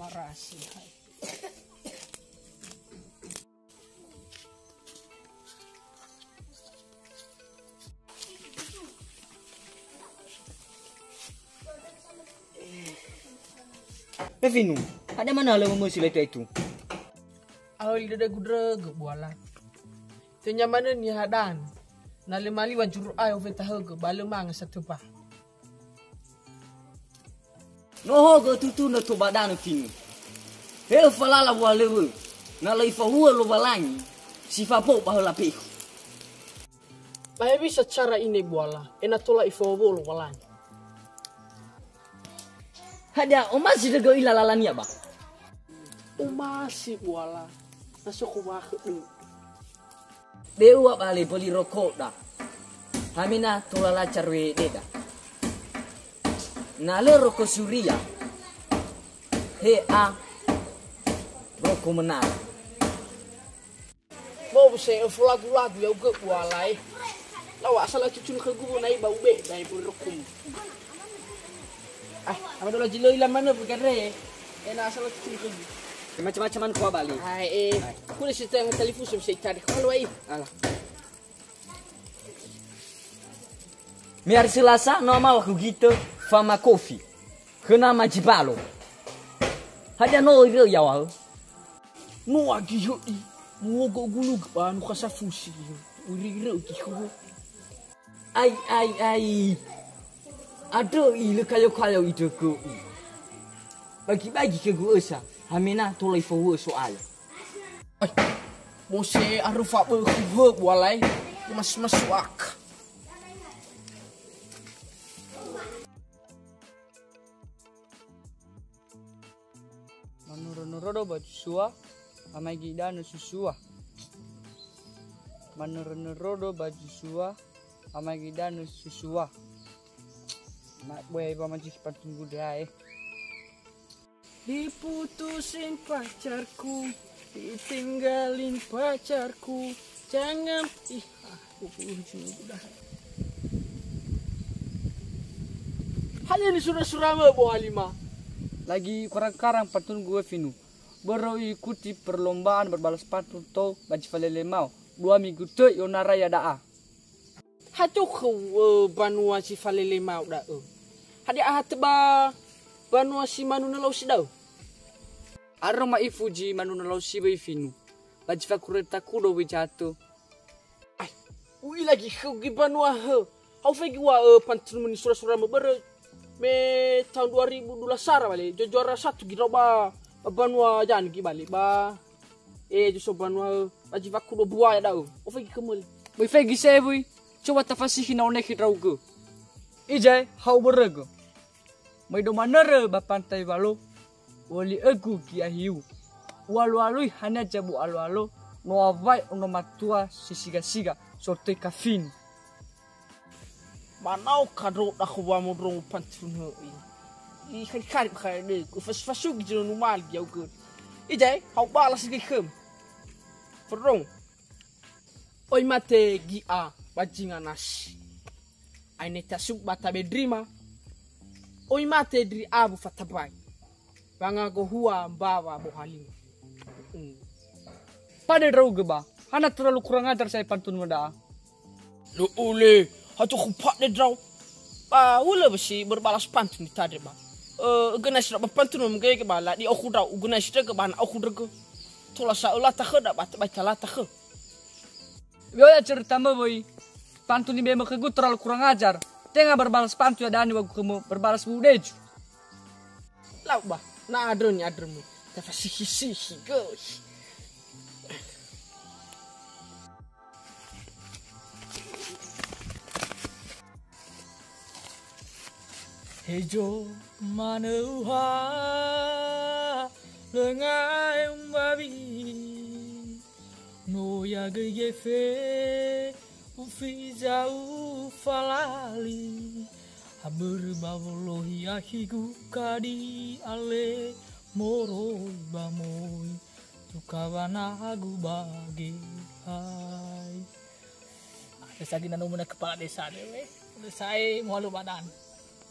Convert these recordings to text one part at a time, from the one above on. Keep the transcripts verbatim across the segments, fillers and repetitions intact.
Rasi hai. Pevinu, ada mana lö mömösi lai tua itu? Ahöli dödögu ndrögö buala. Tönya manö niha danö. Na lö maliwa zuru ae ofeta högö, ba lö manga satö ba. No hogö tutunö to ba danö Finu. He falala wualöwö, na lö ifahuö Lowalangi, si fabou ba höla bekhu. Ba hewisa cara ine buala, ena'ö tola ifahuö Lowalangi. Hadia, omasi dögö ila lalania ba? Omasi buala, na so khöwa'ö dödö. Be'u abali böli rokoda. Hamena tola laca roe deda. Na lö roko suria. He a roko menara. Mo buse folagu-lagu ya ugö buala e. Lawa asal cucun khögu nai ba ube dai böli rokomu. Ah, ama dola jilö ila manö bugare. Ena asal cucun khögu. Macam-macam an kuabali. Hai, eh. Kule si tengah telefon sebisa itari. Kalau ai. Alah. Me hari Selasa, no ama wakugitö fama kofi. Khöna majibalo. Hadia no irö yaŵa'ö? No agihö'i, muogo gulug ba no khasafusi. Uri irö gihuo. Ai, ai, ai. Andrö i lö kayo-kayo idögö'u. Bagi-bagi khögu ösa, hamena tola ifahuö So'aya. Ai, mose arö fabö'ö khögu buala e, mas-, masuk ak. Manörö-nörödo ba Yosua, amaigi danö Susua. Manörö-nörödo ba Yosua, amaigi danö Susua. Ma-, boe ba majiki pantunggu dae. Diputusin pacarku, ditinggalin pacarku, jangan, ih, ah, pokoknya udah. Hanya ni sura-sura mö, Bu Halimah. Lagi kurang-karang pantun gue Finu. Börö ikuti perlombaan berbalas pantun to ba Cifalele Mao. Dua minggu töi onara ia da'a. Ha tou khöu, ö, banua Cifalele Mao da'ö. Hadia ahatö ba banua si manunö laosi da'ö? Arö ma'ifu zi manunö laosi wöi Finu. Ba zi fakurötaku do wöi zatö. Ai, u'ila gi khöu gi banua hö. Hau fegi ua, ö, pantunumö ni sura-sura mö börö me tahun dua ribu dua belas sara bale, jo-, juara satu gi ndrao ba, ba banua Jani gi bale, ba, e, jo so banua, ö, ba zi faku do buaya da'ö. O fegi kö möli. Böi fegi sewui, coba tafasihi na onekhe ndraugö. Izae, hau börögö. Möi do manörö ba pantai Walo, u'oli'ögu gi'a hiu. U'alu-alui hania zabu alo-alo, no awai ono matua si siga-siga, sotöi kafini. Manao kadro dakho wamondrongo pantunö'i. Ikhari-khari ba khadögu, fas-, fasugi zi no numali giaugö. Izae, hau bala si göi khömi. Fondrongo. Oi mate gi'a ba zinga nasi. Aine tasub ba tabe ndrima. Oi mate ndri abu fatabai. Wangagohua mbawa bohalima. Mm. Pade ndraugö ba. Hana terlalu kurang ajar saya pantun mö da'a. Lo ole, ha tou khöu pade ndrao. Ba hulö besi berbalas pantun di tade ba. Ö, ögönasi ndrao ba pantun mö göi ba la di okhu ndrao, ögönasi ndra'ugö ba na okhu ndra'ugö. Tola sa ölata khöda ba tebai talata khö. We'oya cerita mö wöi, pantun nibe'e mö khögu terlalu kurang ajar. Tenga berbalas pantun ya dani wagu khömö berbalas bu deju. Lau ba, na andrö ni andrömö. Tafasihi-sihi göi. Hezo manö uha lö ngae umbawi. No ya göi gefe ufiza ufalali. Abörö ba wolohi akhigu kadi ale moroi ba moi. Tukawa nagu ba gehai. Ada sagi nano mena kepala desa deh weh. Udah saya mau halu badan.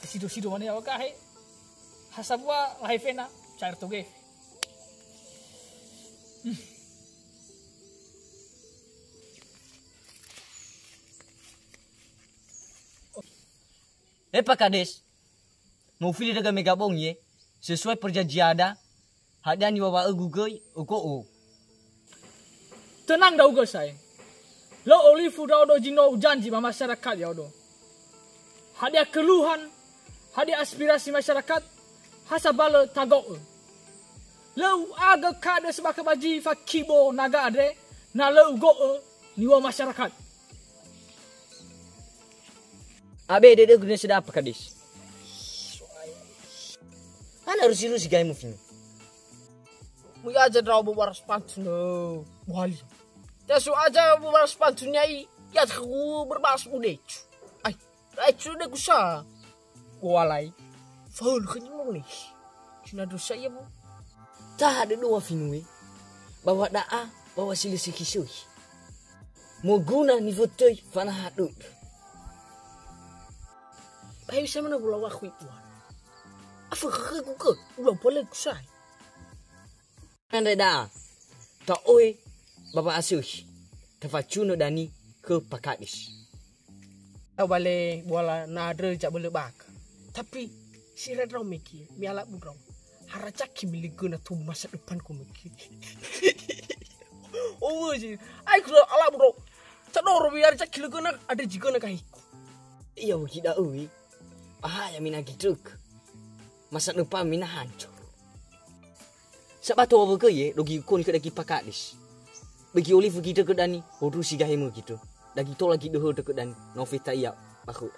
Sido-sido mana ya wakahe. Hasabua lahai fena cair toge. He Pa Kades, mufili dögö mega bongi, sesuai perjanjiada, hadia niwawa'ögu göi, ugo'o. Tenang ndra'ugö sa'ae. Lö olifu ndra'odo zi no ujanji ba masyarakat ya'odo. Hadia keluhan, hadia aspirasi masyarakat, ha sabalö tago'ö. Lö u'agö Kades bakha ba zi fakibo naga andre, na lö ugo'ö niŵa'ö masyarakat. Abe dödögu ne sedapa Kades. Hana rusi-rusi gai mufinu. Mui aja ndrao bobara sepatu nö buhali. Tasu aja bobara sepatu nyai, ya tegu berbas budecu. Ai, ai sudah kusa. Walai. Fahul khani mone. Cina dosa ya bu. Taha de dua finue. Bawa da'a, bawa silisi kisui. Moguna nifotöi fanaha dödö. Ba he bisa mana bula wakhu itua. Afö khökhö ku kö, ula boleh kusai. Andre da'a, ta'ohe ba wa'asökhi, tafacunö dani khö Pa Kades. Au bale buala na andrö jabölö baka. Tapi, si rendrao mege, mi'alabu ndrao. Harajaki miligöna tumbu masa depan ku mege. Oh, si. Ai ku alabu ndrao. Tadoro mi harajaki ligöna, andre zi göna gahiku. Iya, wögi da'ö, wi. Bahaya mina gidrökö. Masa depan mina hancur. Sabato wa wögöi, eh, dogi ukoni khö dagi Pa Kades. Bögi olifu gidrökö dani, hodrusi gahemö gidrö. Dagi tola gidöhö drökö dani, no feta ia, bakhö.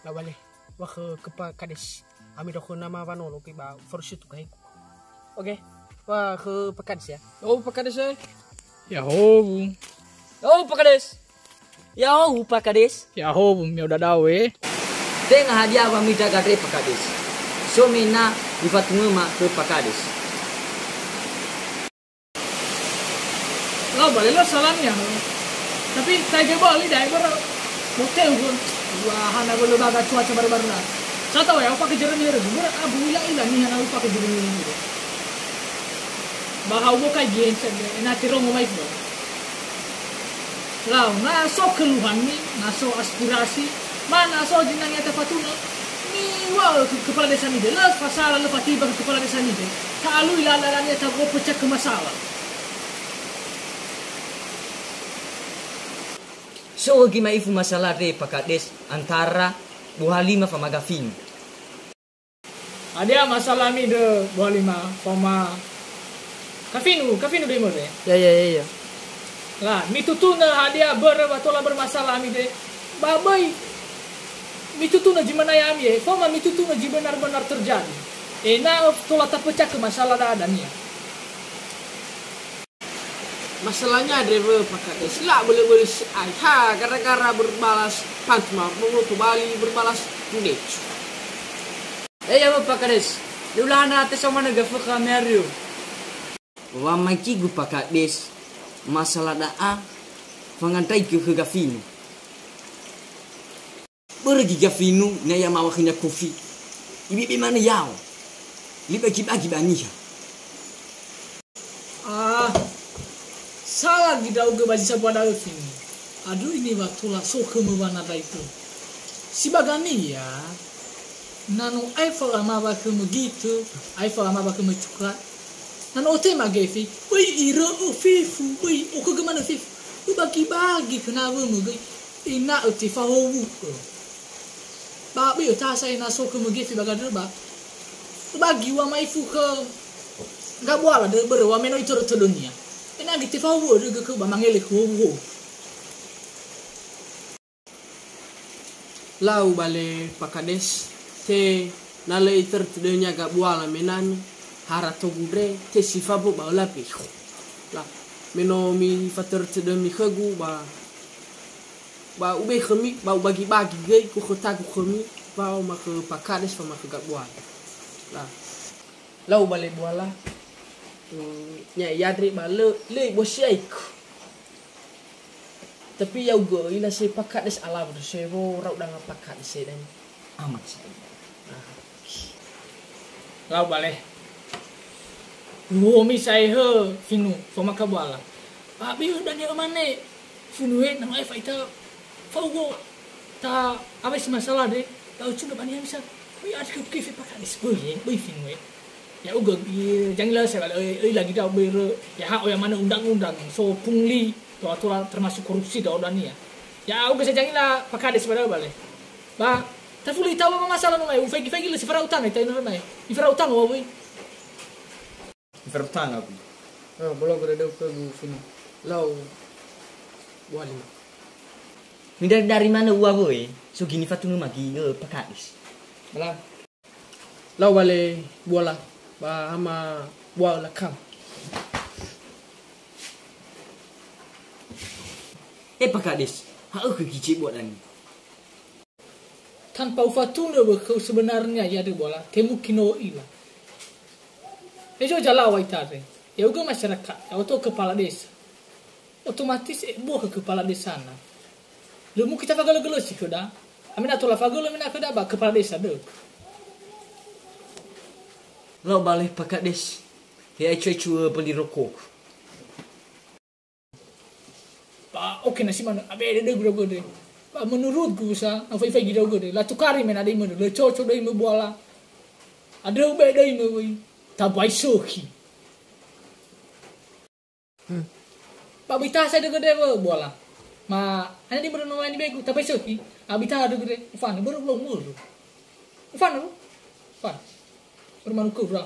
La bale, wa khö, khö Pa Kades. Ami dokhö nama wanolo ki ba, forsutu gahiku. Oke, wa khö Pa Kades ya. Oh, Pa Kades, eh. Ya'ahowu. Ya'ahowu, Pa Kades. Ya'ahowu, Pa Kades. Ya'ahowu, mi'ao dadao, eh. Tenga hadia wa mida gandre Pa Kades. So mena nifatungöma khö Pa Kades. Lau bale lo salania. Tapi taige bali dai bara. Motel gun. Wa hana bolo baga cuaca baru-baru na. Sata wa ya upake jeremi ere. Bara abu ila-ila ni hana upake jeremi ere. Ba ha ubokai genset, ena'ö terongo mai khöu. Lau, na so keluhanmi, na so aspirasi, ma na so zinangea tafatunö, miŵa'ö khö kepala desa nide, lö fasala, lö fatiba khö kepala desa nide. Ta'alui lala-lalania tago'ö pecah khö masala. So wögi ma'ifu masala andre Pa Kades antara Buhalima fama Gafinu. Hadia masalami dö Buhalima fama Kafinu, Kafinu döimö de? Ya, ya, ya, ya. La, mitutunö hadia börö wa tola bermasalah ami de? Ba böi mitutunö zi möna ya'ami, eh, foma mitutunö zi benar-benar terjadi. Ena'ö tola tapecah khö masalah da'a dania. Masalahnya andre wö Pa Kades, si la bölö-bölö si'ai. Ha, gara-gara berbalas pantma, mau tobali berbalas budecu. Eh, ya wö Pa Kades, lö ulana te so manö gafökha meario. Wamaekigu Pa Kades, masalah da'a, fangandraigö khö Gafinu. Börö göi Gafinu, na ya'ia maŵa'ö khönia kofi. Ibebe manö yao. Libagi-bagi ba niha. Ah, sala göi ndra'ugö ba zi sambua da'ö Finu. Andrö ini wa tola so khömö wanandraigö. Si ba dania, na no aefa lamaŵa khömö gitö, aefa lamaŵa khömö coklat. Na no otema gefe, böi irö'ö fefu, böi okhögö manö fefu. Ubagi-bagi khö nawömö göi. Ena'ö tefahowu'ö. Ba böi ötasa ena'ö so khömö gefe ba gandrö ba. Bagi wa ma'ifu khö gabuala dö börö wa me no itörö tödönia. Ena'ö göi tefahowu'ö dögö khö ba mangele khö howuhowu. Lau bale Pa Kades, te na lö itörö tödönia gabuala menami, hara togu andre, te si fabo ba öla bekhu. La, me no mifatörö tödömi khögu ba Ba ubei khömi, ba ubagi-bagi göi ku khötagu khömi, fao ma khö Pa Kades fao ma khö gabuala. Nah, lau bale buala, mm, nya'e andre ba lö, lö ibosiaiku. Tapi ya'ugö, ila se Pa Kades alawa, se wo rau danga Pa Kades se dan. Aman saja. Nah. Lau bale. Uhomi sa'ae hö, Finu, fomaka buala. Ba böi ödania ömane, Finu e, na no aefa ita faugo, ta awai si masalah de, ta öcunö ba niha misa. Böi ada kefe pakade, böi, böi Finu e. Ya'ugö, i, jangila sa'ae bale, öi, öi lagi da'ö börö, ya ha oya manö undang-undang, so pungli, tola-tola termasuk korupsi da'ö dania. Ya'ugö sa jangila pakade si ba da'ö bale. Ba, tafuli ita ba masalah no mai, ufaigi-faigi lö si fara'u tanö ita ina mai. Ifara'u tanö wa böi. Ifarutanga ku. Ah, bolo gede deu ke gu Finu. Lau wali. Midari-dari manö ua wöe, so gini fatunö magi, eh, pakades. Bala. Lau wale buala, ba ama buala kam. Eh, pakades, ha ökhö gice buat ani. Tanpa ufatunö wökhöu sebenarnya ya de bola, ke mungkin no ila. Ejo jalawa itare, ya'ugö masyarakat, ya'oto kepala desa. Otomatis e buah ke kepala desa na. Lö mungkin tafagölö-gölö si khöda, amena tola fagölö mena khöda ba kepala desa dök. Lau bale pakades, he aicu-aicu, eh, beli rokok. Ba oke na si manö, abe dödögu dödö. Ba menurutku sa, na faigi-faigi dödö. La tukari mena döi mö, lö cocok döi mö buala. Adö be döi mö wöi. Tabai sökhi. Hmm. Ba bita sa dödö wö buala. Ma, ana di mö no ni begu, tabai sökhi. Abita dödö, ufana, börö ulau mörö. Ufana, ufana. Börö manukura.